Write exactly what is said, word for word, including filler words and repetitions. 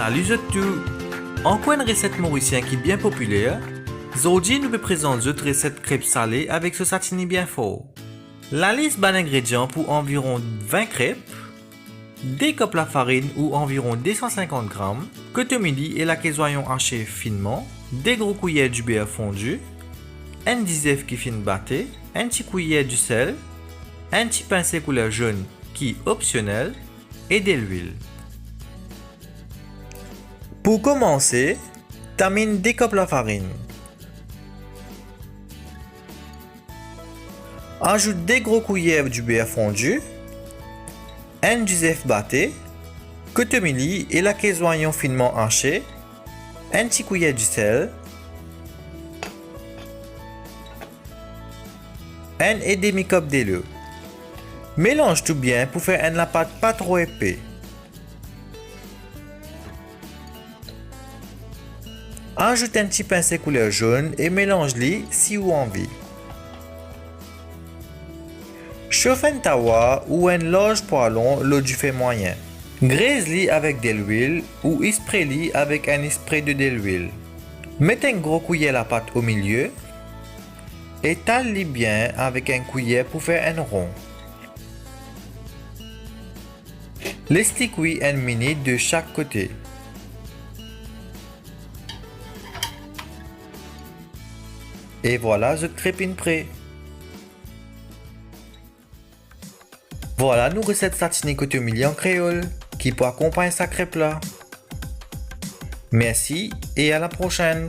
Salut zot tou! Ankor enn reset morisien ki bien popiler. Zordi nou pe prezant zot reset krep sale avek so satini bien for. Lalis bann ingredian pou anviron vin krep: de kop lafarinn ou anviron de san sinkant gram, kotomili e lake zwayon ase finman, de gro kouyer diber fondi, enn dizef ki finn bate, enn ti kouyer disel, enn ti pinse kouler zonn ki opsionel, e delwil. Pou komanse, taminn de kop lafarinn. Azout de gro kouyer diber fondi, enn dizef bate, kotomili e lake zwayon finman ase, enn ti kouyer disel, enn e demi kop delo. Melanz tou bien pou fer enn lapat pa tro epe. Azout enn ti pinse kouler zonn e melanz li si ou anvi. Sof enn tawa ou enn larz pwalon lor dife mwayin. Grez li avek delwil ou spre li avek enn spre de delwil. Met enn gro kouyer lapat omilie, etal li bien avek enn kouyer pou fer enn ron. Les li kwi enn minit de sak kote. E vwala, zot krep inn pre. Vwala nou reset satini kotomili an kreol, ki pou akonpagn sa krep la. Mersi e a la prosenn.